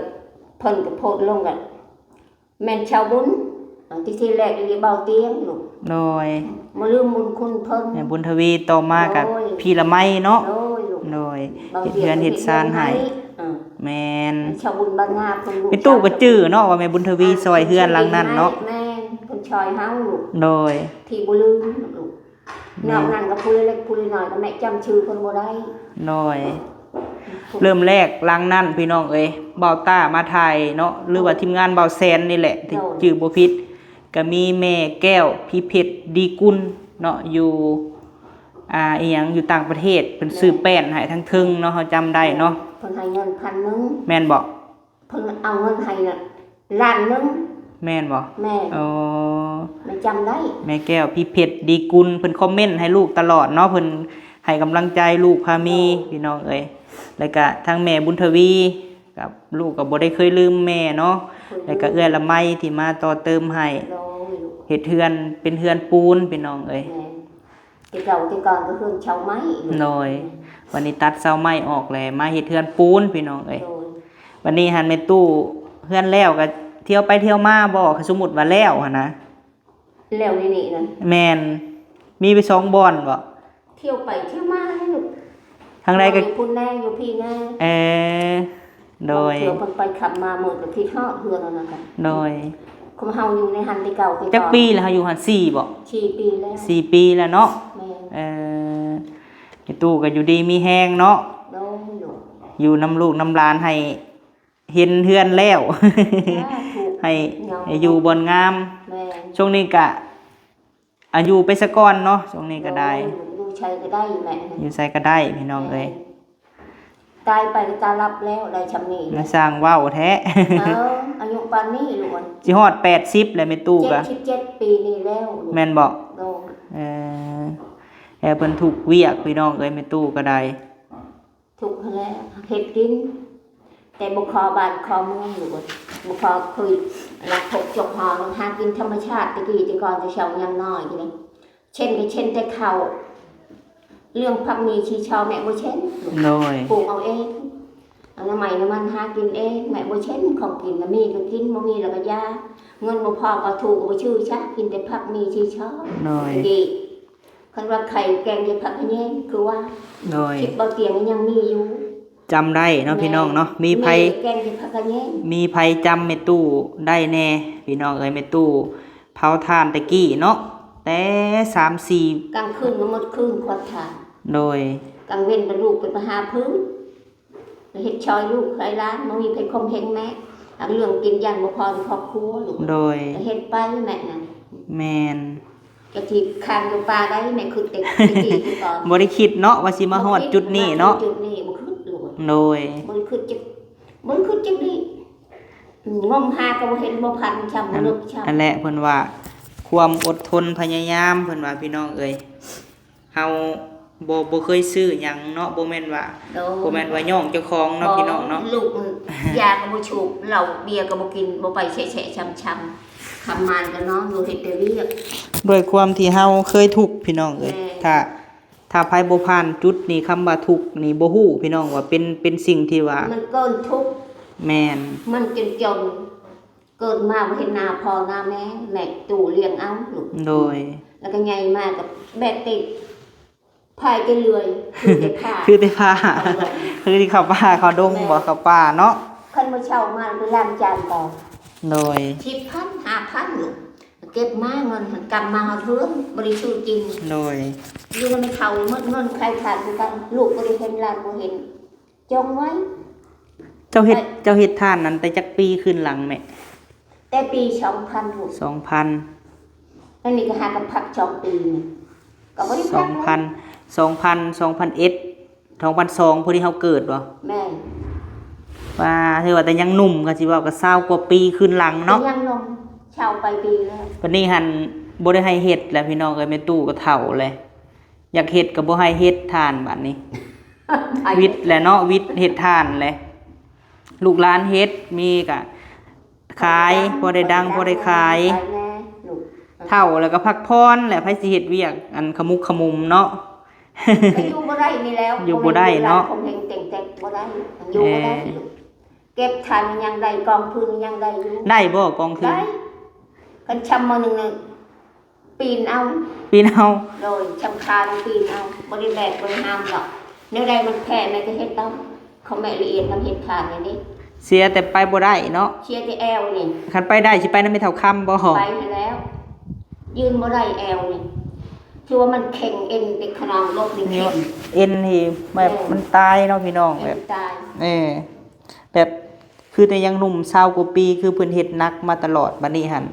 ເພິ່ນກໍໂພສລົງກໍ ແມ່ນຊາວບຸນ ທີ່ ທີ່ແລກນີ້ເບົາຕຽງລູກ. ໂດຍ. ບໍ່ລືມບຸນຄຸນເພິ່ນ ແມ່ບຸນທະວີ. ຕໍ່ມາກໍ ໂດຍ ພີ່ລະໄມເນາະ. ໂດຍລູກ. ໂດຍ. ເຮັດເຮືອນເຮັດຊານໃຫ້. ເອີ ແມ່ນ ຊາວບຸນບ້ານນາເພິ່ນ. ແມ່ຕູ້ກໍຈື່ເນາະວ່າແມ່ບຸນທະວີຊ່ອຍເຮືອນຫຼັງນັ້ນເນາະ. ແມ່ນ ເພິ່ນຊ່ອຍເຮົາລູກ. ໂດຍ. ທີ່ບໍ່ລືມລູກ. ແມ່ນ. ນອກນັ້ນກໍຜູ້ເລັກຜູ້ນ້ອຍກໍແມ່ຈຳຊື່ເພິ່ນບໍ່ໄດ້. ໂດຍ. ເລີ່ມແລກຫຼັງນັ້ນພີ່ນ້ອງເອີຍ ບ່າວຕ້າມາຖ່າຍເນາະ ຫຼືວ່າ ໂດຍ ທີມງານບ່າວແຊນນີ້ແຫຼະ ທີ່ ໂດຍ ຈື່ບໍ່ຜິດ ກໍມີແມ່ແກ້ວ ພິເພັດ ດີກຸນເນາະ ຢູ່ ອ່າ ອີ່ຫຍັງ ຢູ່ຕ່າງປະເທດ ເພິ່ນຊື້ແປ້ນໃຫ້ທາງເທິງເນາະ ເຮົາຈຳໄດ້ເນາະ. ເພິ່ນໃຫ້ເງິນພັນໜຶ່ງ. ແມ່ນບໍ່? ເພິ່ນເອົາເງິນໃຫ້ນະ ລ້ານໜຶ່ງ. ແມ່ນບໍ່? ແມ່ນ. ໂອ້ ແມ່ຈຳໄດ້ ແມ່ແກ້ວ ພິເພັດ ດີກຸນ ເພິ່ນຄອມເມັນໃຫ້ລູກຕະຫຼອດເນາະ ເພິ່ນໃຫ້ກຳລັງໃຈລູກພາມີ. ໂດຍ. ພີ່ນ້ອງເອີຍ ແລ້ວກະທັງແມ່ບຸນທະວີກັບລູກກໍບໍ່ໄດ້ເຄີຍລືມແມ່ເນາະ. ແລ້ວກະເອື້ອຍລະໄມທີ່ມາຕໍ່ເຕີມໃຫ້ ໂດຍ ເຮັດເຮືອນເປັນເຮືອນປູນ ພີ່ນ້ອງເອີຍ. ແມ່ນ. ແຕ່ເກົ່າແຕ່ກ່ອນກໍເຮືອນເສົາໄມ້. ໂດຍ. ບັດນີ້ຕັດເສົາໄມ້ອອກແລ້ວ ມາເຮັດເຮືອນປູນ ພີ່ນ້ອງເອີຍ. ໂດຍ. ບັດນີ້ຫັ້ນແມ່ຕູ້ ເຮືອນແລ້ວກໍທ່ຽວໄປທ່ຽວມາບໍ່ ຄັນສົມມຸດວ່າແລ້ວຫັ້ນນະ? ແລ້ວນີ້ນີ້ນະ? ແມ່ນ. ມີໄປສອງບ່ອນບໍ່? ທ່ຽວໄປທ່ຽວມາແຫຼະລູກ. ທາງໃດກໍ ຢູ່ພຸ້ນແດ່ ຢູ່ພີ້ແດ່. ເອີ. ໂດຍ. ບາງເທື່ອເພິ່ນໄປຂັບມາ ເມີດກໍຄິດຮອດເຮືອນນັ້ນນະ. ໂດຍ. ຂອງເຮົາຢູ່ໃນຫັ້ນແຕ່ເກົ່າແຕ່ກ່ອນ. ຈັກປີແລ້ວເຮົາຢູ່ຫັ້ນ ສີ່ບໍ່? ສີ່ປີແລ້ວ. ສີ່ປີແລ້ວເນາະ. ແມ່ນ. ເອີ ແມ່ຕູ້ກໍຢູ່ດີມີແຮງເນາະ. ໂດຍ. ຢູ່ນຳລູກນຳຫຼານ ໃຫ້ເຫັນເຮືອນແລ້ວ ສາທຸ ໃຫ້ ໃຫ້ຢູ່ບ່ອນງາມ. ແມ່ນ. ຊ່ວງນີ້ກະ ອາ ຢູ່ໄປສາກ່ອນເນາະ ຊ່ວງນີ້ກໍໄດ້. ໂດຍ. ຢູ່ໃສກໍໄດ້ແມ່. ຢູ່ໃສກໍໄດ້ ພີ່ນ້ອງເອີຍ. ແມ່ນ. ຕາຍໄປກໍຕາຫຼັບແລ້ວ ໄດ້ຊ່ຳນີ້. ມາຊ່າງເວົ້າແທ້. ເອີ ອາຍຸປານນີ້ລູກເອີຍ. ຊິຮອດແປດສິບແລ້ວແມ່ຕູ້ກະ. ເຈັດສິບເຈັດປີນີ້ແລ້ວລູກ. ແມ່ນບໍ່? ໂດຍ. ເອີ ແລ້ວເພິ່ນທຸກວຽກ ພີ່ນ້ອງເອີຍ ແມ່ຕູ້ກໍໄດ້. ທຸກຫັ້ນແຫຼະ ເຮັດກິນ ແຕ່ບໍ່ຂໍບ້ານຂໍເມືອງ ຫຼືວ່າບໍ່ຂໍຄືນລັກພົບຈົກຫໍ ຫາກິນທຳມະຊາດ. ແຕ່ກີ້ແຕ່ກ່ອນ ແຕ່ເຊົ້າຍັງນ້ອຍຢູ່ເດ້ ເຊັ່ນກໍເຊັ່ນແຕ່ເຂົ້າ ເລື່ອງຜັກໝີ່ຊີຊໍ ແມ່ບໍ່ເຊັ່ນ. ໂດຍ. ປູກເອົາເອງ ອະນາໄມນ້ຳມັນ ຫາກິນເອງ. ແມ່ບໍ່ເຊັ່ນ ຂອງກິນນະ ມີກໍກິນ ບໍ່ມີແລ້ວກໍຢ່າ. ເງິນບໍ່ພໍກໍຖືກ ກໍບໍ່ຊື້ຊະ ກິນແຕ່ຜັກໝີ່ຊີຊໍ. ໂດຍ. ດີ ຄັນວ່າໄຂ່ແກງໃສ່ຜັກຂະແຍງ ຄືວ່າ. ໂດຍ. ຄລິບເບົາຕຽງຍັງມີຢູ່ ຈຳໄດ້ເນາະ. ແມ່ນ. ພີ່ນ້ອງເນາະ ມີໃຜ ແມ່ແກງໃສ່ຜັກຂະແຍງ ມີໃຜຈຳແມ່ຕູ້ໄດ້ແດ່ ພີ່ນ້ອງເອີຍ? ແມ່ຕູ້ເຜົາຖ່ານແຕ່ກີ້ເນາະ ແຕ່ສາມສີ່ ກາງຄືນກໍໝົດຄືນຄວັນຖ່ານ. ໂດຍ. ກາງເວັນກໍລູກໄປຫາພື້ນ ເຮັດຊ່ອຍລູກຊ່ອຍຫຼານ ບໍ່ມີໃຜຂົ່ມເຫັງແມ່. ອັນເລື່ອງກິນຢ້ານບໍ່ພໍໃນຄອບຄົວລູກ. ໂດຍ. ກໍເຮັດໄປແມ່ນະ. ແມ່ນ. ກະຊິຄ້າງຢູ່ປ່າໄດ້ ແມ່ຄິດແຕ່ ແຕ່ກີ້ແຕ່ກ່ອນ ບໍ່ໄດ້ຄິດເນາະວ່າຊິມາຮອດຈຸດນີ້ເນາະ. ບໍ່ຄິດວ່າມາເຖິງຈຸດນີ້ ບໍ່ຄິດໂລດ. ໂດຍ. ບໍ່ໄດ້ຄິດຈັກ ບໍ່ໄດ້ຄິດຈັກນິດ. ງົມຫາກໍບໍ່ເຫັນ ບໍ່ພັນຊ່ຳ ບໍ່ລຶກຊ່ຳ. ອັນ ອັນແຫຼະ ເພິ່ນວ່າຄວາມອົດທົນພະຍາຍາມ ເພິ່ນວ່າ ພີ່ນ້ອງເອີຍ ເຮົາ ບໍ່ ບໍ່ເຄີຍຊື້ຫຍັງເນາະ ບໍ່ແມ່ນວ່າ ໂດຍ ບໍ່ແມ່ນວ່າຍ້ອງເຈົ້າຂອງເນາະ ບໍ່ ພີ່ນ້ອງເນາະ ລູກຢາກໍບໍ່ສູບ ເຫຼົ້າເບຍກໍບໍ່ກິນ ບໍ່ໄປແຊະໆຊຳໆ ຄຳມານກໍນອນຢູ່ ເຮັດແຕ່ວຽກ ດ້ວຍຄວາມທີ່ເຮົາເຄີຍທຸກ ພີ່ນ້ອງເອີຍ ແມ່ນ ຖ້າ ຖ້າໃຜບໍ່ຜ່ານຈຸດນີ້ ຄຳວ່າທຸກນີ້ບໍ່ຮູ້ ພີ່ນ້ອງ ວ່າເປັນ ເປັນສິ່ງທີ່ວ່າ ມັນເກີນທຸກ ແມ່ນ ມັນຈົນຈົນ ເກີດມາບໍ່ເຫັນໜ້າພໍ່ໜ້າແມ່ ແມ່ຕູ້ລ້ຽງເອົາລູກ ໂດຍ ແລ້ວກໍໃຫຍ່ມາກໍແບກຕິດ ພາຍແຕ່ເລື່ອຍ ຖືແຕ່ຜ້າ ຖືແຕ່ຜ້າ ເອົາລົງ ຄືທີ່ເຂົ້າປ່າເຂົ້າດົງ ແມ່ນ ບໍ່ ເຂົ້າປ່າເນາະ ຄັນມື້ເຊົ້າມາໄປລ້າງຈານຕໍ່ ໂດຍ ສິບພັນ ຫ້າພັນລູກ ເກັບມາເງິນຫັ້ນ ກັບມາຮອດເຮືອນ ບໍ່ໄດ້ຊື້ກິນ ໂດຍ ຢູ່ນຳແມ່ເຖົ້າໝົດເງິນ ຂາຍທານຄືກັນ ລູກບໍ່ໄດ້ເຫັນ ຫຼານບໍ່ເຫັນ ຈົ່ງໄວ້ ເຈົ້າເຮັດ ເຈົ້າເຮັດທານນັ້ນແຕ່ຈັກປີຄືນຫຼັງແມ່? ແຕ່ປີສອງພັນພຸ້ນ ສອງພັນ ອັນນີ້ກໍຫາກັນພັກສອງປີນີ້ ກໍບໍ່ໄດ້ພັກ ສອງພັນ ສອງພັນ ສອງພັນເອັດ ສອງພັນສອງ ພໍດີເຮົາເກີດບໍ່? ແມ່ນ ວ່າ ຖືວ່າແຕ່ຍັງໜຸ່ມ ກໍຊິເວົ້າກໍຊາວກວ່າປີຄືນຫຼັງເນາະ ຍັງໜຸ່ມ ຊາວປາຍປີແລ້ວ ບັດນີ້ຫັ້ນບໍ່ໄດ້ໃຫ້ເຮັດແລ້ວ ພີ່ນ້ອງເອີຍ ແມ່ຕູ້ກໍເຖົ້າແລ້ວ ຢາກເຮັດກໍບໍ່ໃຫ້ເຮັດທານບາດນີ້ ໄປ ວິດແຫຼະເນາະ ວິດເຮັດທານແຫຼະ ລູກຫຼານເຮັດ ມີກະຂາຍ ພໍໄດ້ດັງ ພໍໄດ້ຂາຍ ເຖົ້າແລ້ວກໍພັກຜ່ອນແຫຼະ ໃຜຊິເຮັດວຽກອັນຂະໝຸກຂະໝຸມເນາະ ກໍຢູ່ບໍ່ໄດ້ນີ້ແລ້ວ ຢູ່ບໍ່ໄດ້ເນາະ ບໍ່ແມ່ນລູກຫຼານຄົນເຮັງເຕັງແຕັກ ບໍ່ໄດ້ ຢູ່ບໍ່ໄດ້ ເອີ ເກັບຖ່ານຍັງໄດ້ ກອງທຶນຍັງໄດ້ຢູ່ ໄດ້ບໍ່ກອງທຶນ? ໄດ້ ຄັນຊຳມື້ໜຶ່ງນີ້ ປີນເອົາ ປີນເອົາ ໂດຍ ຊຳຄານປີນເອົາ ບໍ່ໄດ້ແບກບໍ່ໄດ້ຫາມດອກ ແນວໃດມັນແຜ່ແມ່ກໍເຮັດເອົາ ຂອງແມ່ລະອຽດນຳເຮັດທານນີ້ເດ້ ເສຍແຕ່ໄປບໍ່ໄດ້ເນາະ ເສຍແຕ່ແອວນີ້ ຄັນໄປໄດ້ຊິໄປນຳແມ່ເຖົ້າຄຳບໍ່? ໄປຫັ້ນແລ້ວ ຢືນບໍ່ໄດ້ແອວນີ້ ຖືວ່າມັນເຄັ່ງເອັນແຕ່ຂະໜອງລົກນີ້ເຄັ່ງ ເອັນທີ່ແບບ ເອີ ມັນຕາຍເນາະ ພີ່ນ້ອງ ເອັນ ແບບ ຕາຍ ເອີ ແບບ ຄືແຕ່ຍັງໜຸ່ມ ຊາວກວ່າປີ ຄືເພິ່ນເຮັດໜັກມາຕະຫຼອດ ບັດນີ້ຫັ້ນ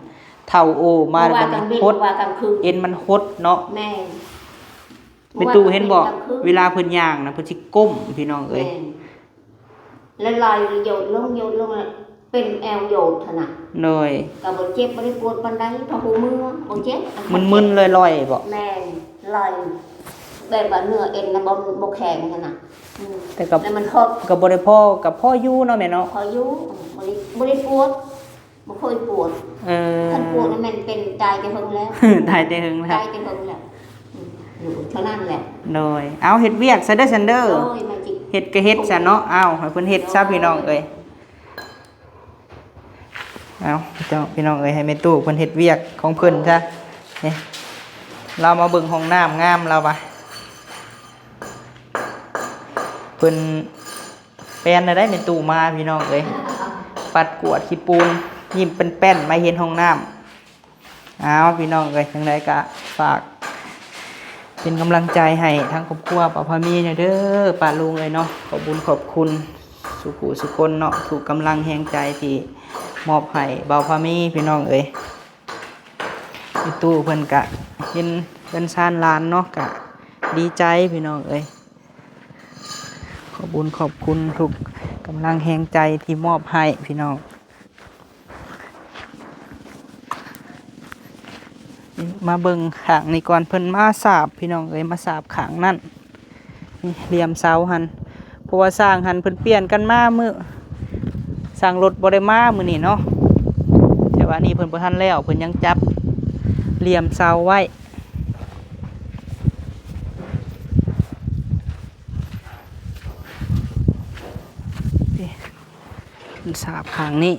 ເຖົ້າໂອມາ ບັດນີ້ຫົດ ເອັນມັນຫົດເນາະ ແມ່ນ ແມ່ຕູ້ເຫັນບໍ່ ເວລາເພິ່ນຍ່າງນະ ເພິ່ນຊິກົ້ມ ພີ່ນ້ອງເອີຍ ແມ່ນ ແລ້ວໄລ່ໂຍດລົງ ໂຍດລົງ ເປັນແອວໂຍດຫັ້ນນະ ໂດຍ ກໍບໍ່ເຈັບ ບໍ່ໄດ້ປວດປານໃດ ພໍຮູ້ເມືອ ບໍ່ເຈັບ ມຶນໆ ລອຍໆ ບໍ່ ແມ່ນ ໄລ່ ແບບວ່າເນື້ອເອັນນະ ບໍ່ ບໍ່ແຂງຫັ້ນນະ ອືມ ແຕ່ກໍ ແລ້ວມັນຫົດ ກໍບໍ່ໄດ້ພໍ ກໍພໍຢູ່ເນາະແມ່ເນາະ ພໍຢູ່ ບໍ່ໄດ້ ບໍ່ໄດ້ປວດ ບໍ່ເຄີຍປວດ ເອີ ຄັນປວດນີ້ແມ່ນເປັນຕາຍແຕ່ເຫິງແລ້ວ ຕາຍແຕ່ເຫິງແລ້ວ ຕາຍແຕ່ເຫິງແລ້ວ ອືມ ຢູ່ເທົ່ານັ້ນແຫຼະ ໂດຍ ເອົາ ເຮັດວຽກຊະເດີ ຊັ້ນເດີ ໂດຍ ມາຈິ ເຮັດກໍເຮັດຊະເນາະ ເອົາ ໃຫ້ເພິ່ນເຮັດຊະ ໂດຍ ພີ່ນ້ອງເອີຍ ເອົາ ເຈົ້າ ພີ່ນ້ອງເອີຍ ໃຫ້ແມ່ຕູ້ເພິ່ນເຮັດວຽກຂອງເພິ່ນຊະ ນີ້ ລາວມາເບິ່ງຫ້ອງນ້ຳງາມລາວວ່າ ເພິ່ນແປນແນວໃດແມ່ຕູ້ມາ ພີ່ນ້ອງເອີຍ ປັດກວາດຂີ້ປູນ ຍິ້ມແປ້ນໆ ມາເຫັນຫ້ອງນ້ຳ ເອົາ ພີ່ນ້ອງເອີຍ ຈັ່ງໃດກະຝາກເປັນກຳລັງໃຈໃຫ້ທາງຄອບຄົວບ່າວພາມີແດ່ເດີ ປ້າລຸງເອີຍເນາະ ຂອບບຸນຂອບຄຸນສູ່ຜູ້ສູ່ຄົນເນາະ ທຸກກຳລັງແຮງໃຈທີ່ມອບໃຫ້ບ່າວພາມີ ພີ່ນ້ອງເອີຍ ແມ່ຕູ້ເພິ່ນກະເຫັນເຮືອນຊານຫຼານເນາະ ກະດີໃຈ ພີ່ນ້ອງເອີຍ ຂອບບຸນຂອບຄຸນທຸກກຳລັງແຮງໃຈທີ່ມອບໃຫ້ ພີ່ນ້ອງ. ມາເບິ່ງຂ້າງນີ້ກ່ອນ ເພິ່ນມາສາບ ພີ່ນ້ອງເອີຍ ມາສາບຂ້າງນັ້ນ ນີ້ ຫຼ່ຽມເສົາຫັ້ນ ເພາະວ່າຊ່າງຫັ້ນເພິ່ນປ່ຽນກັນມາ ມື້ຊ່າງລົດບໍ່ໄດ້ມາມື້ນີ້ເນາະ ແຕ່ວ່ານີ້ເພິ່ນບໍ່ທັນແລ້ວ ເພິ່ນຍັງຈັບຫຼ່ຽມເສົາໄວ້ ນີ້ ເພິ່ນສາບຂ້າງນີ້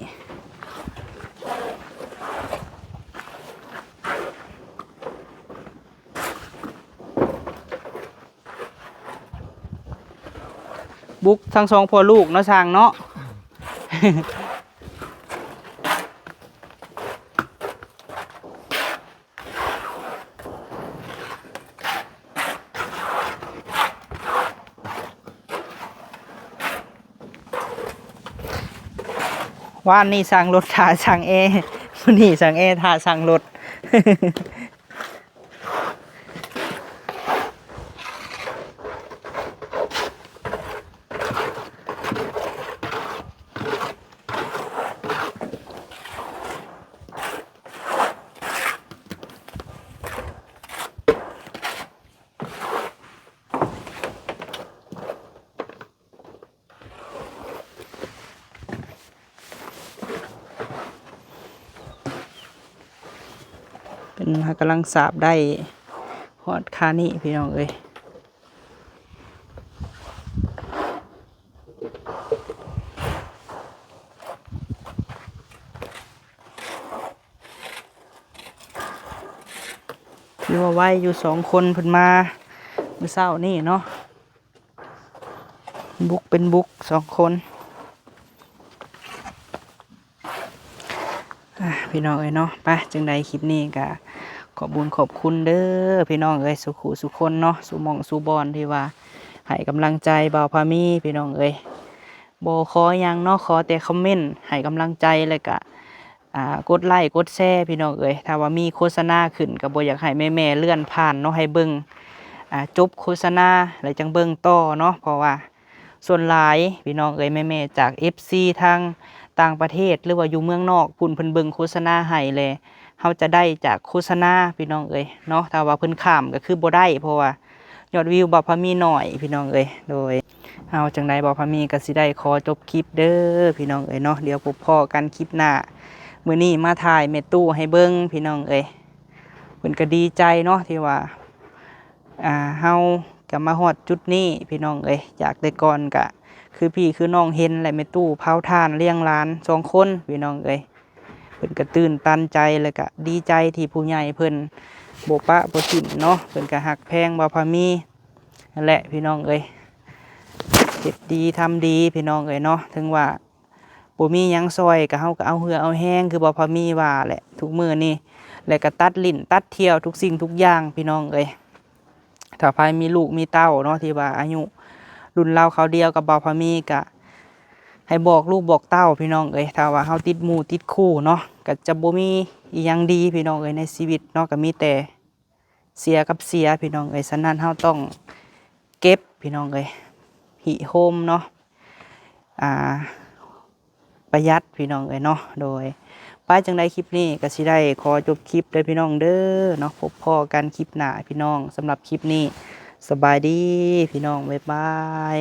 ບຸກທັງສອງພໍ່ລູກເນາະ ຊ່າງເນາະ. ວານນີ້ຊ່າງລົດຖ້າຊ່າງແອ ມື້ນີ້ຊ່າງແອຖ້າຊ່າງລົດ. ອືມ ເຮົາກຳລັງສາບໄດ້ຮອດຄານີ້ພີ່ນ້ອງເອີຍ. ຖືວ່າໄວຢູ່ ສອງຄົນເພິ່ນມາມື້ເຊົ້ານີ້ເນາະ ບຸກເປັນບຸກສອງຄົນ. ອ່າ ພີ່ນ້ອງເອີຍເນາະ ໄປ ຈັ່ງໃດຄລິບນີ້ກະຂອບບຸນຂອບຄຸນເດີພີ່ນ້ອງເອີຍ ສູ່ຄູ່ສູ່ຄົນເນາະ ສູ່ໝ່ອງສູ່ບ່ອນທີ່ວ່າໃຫ້ກຳລັງໃຈບ່າວພາມີພີ່ນ້ອງເອີຍ. ບໍ່ຂໍຫຍັງເນາະ ຂໍແຕ່ຄອມເມັນໃຫ້ກຳລັງໃຈ ແລ້ວກະ ອ່າ ກົດໄລ້ກົດແຊພີ່ນ້ອງເອີຍ. ຖ້າວ່າມີໂຄສະນາຂຶ້ນກະບໍ່ຢາກໃຫ້ແມ່ໆເລື່ອນຜ່ານເນາະ ໃຫ້ເບິ່ງ ອ່າ ຈົບໂຄສະນາແລ້ວຈັ່ງເບິ່ງຕໍ່ເນາະ ເພາະວ່າ ສ່ວນຫຼາຍພີ່ນ້ອງເອີຍ ແມ່ໆຈາກເອັຟຊີທາງຕ່າງປະເທດ ຫຼືວ່າຢູ່ເມືອງນອກພຸ້ນ ເພິ່ນເບິ່ງໂຄສະນາໃຫ້ແລະ ເຮົາຈະໄດ້ຈາກໂຄສະນາພີ່ນ້ອງເອີຍເນາະ. ຖ້າວ່າເພິ່ນຂ້າມກະຄືບໍ່ໄດ້ ເພາະວ່າຍອດວິວບ່າວພາມີໜ້ອຍພີ່ນ້ອງເອີຍ. ໂດຍ ເອົາ ຈັ່ງໃດບ່າວພາມີກະຊິໄດ້ຂໍຈົບຄລິບເດີພີ່ນ້ອງເອີຍເນາະ ດຽວພົບພໍ້ກັນຄລິບໜ້າ. ມື້ນີ້ມາຖ່າຍແມ່ຕູ້ໃຫ້ເບິ່ງພີ່ນ້ອງເອີຍ ເພິ່ນກະດີໃຈເນາະ ທີ່ວ່າ ອ່າ ເຮົາກະມາຮອດຈຸດນີ້ພີ່ນ້ອງເອີຍ. ຈາກແຕ່ກ່ອນກະຄືພີ່ຄືນ້ອງເຫັນແຫຼະ ແມ່ຕູ້ເຜົາຖ່ານລ້ຽງຫຼານສອງຄົນພີ່ນ້ອງເອີຍ. ເພິ່ນກະຕື່ນຕັນໃຈ ແລ້ວກະດີໃຈທີ່ຜູ້ໃຫຍ່ເພິ່ນບໍ່ປະບໍ່ຖິ້ມເນາະ ເພິ່ນກະຮັກແພງບ່າວພາມີຫັ້ນແຫຼະພີ່ນ້ອງເອີຍ. ເຮັດດີທຳດີພີ່ນ້ອງເອີຍເນາະ ເຖິງວ່າ ບໍ່ມີຫຍັງຊ່ອຍ ກະເຮົາກະເອົາເຫື່ອເອົາແຮງ ຄືບ່າວພາມີວ່າແຫຼະ ທຸກມື້ນີ້ ແລະກະຕັດຫຼິ້ນຕັດທ່ຽວທຸກສິ່ງທຸກຢ່າງພີ່ນ້ອງເອີຍ. ຖ້າໃຜມີລູກມີເຕົ້າເນາະ ທີ່ວ່າອາຍຸລຸ້ນລາວຄາວດຽວກັບບ່າວພາມີ ກະໃຫ້ບອກລູກບອກເຕົ້າພີ່ນ້ອງເອີຍ. ຖ້າວ່າເຮົາຕິດໝູ່ຕິດຄູ່ເນາະ ກະຈະບໍ່ມີອີ່ຫຍັງດີພີ່ນ້ອງເອີຍ ໃນຊີວິດເນາະ ກະມີແຕ່ ເສຍກັບເສຍພີ່ນ້ອງເອີຍ. ສະນັ້ນເຮົາຕ້ອງເກັບພີ່ນ້ອງເອີຍ ຫິໂຮມເນາະ ອ່າ ປະຢັດພີ່ນ້ອງເອີຍເນາະ. ໂດຍ ໄປ ຈັ່ງໃດຄລິບນີ້ກະຊິໄດ້ຂໍຈົບຄລິບເດີພີ່ນ້ອງເດີເນາະ ພົບພໍ້ກັນຄລິບໜ້າພີ່ນ້ອງ. ສຳລັບຄລິບນີ້ ສະບາຍດີພີ່ນ້ອງ ບາຍບາຍ.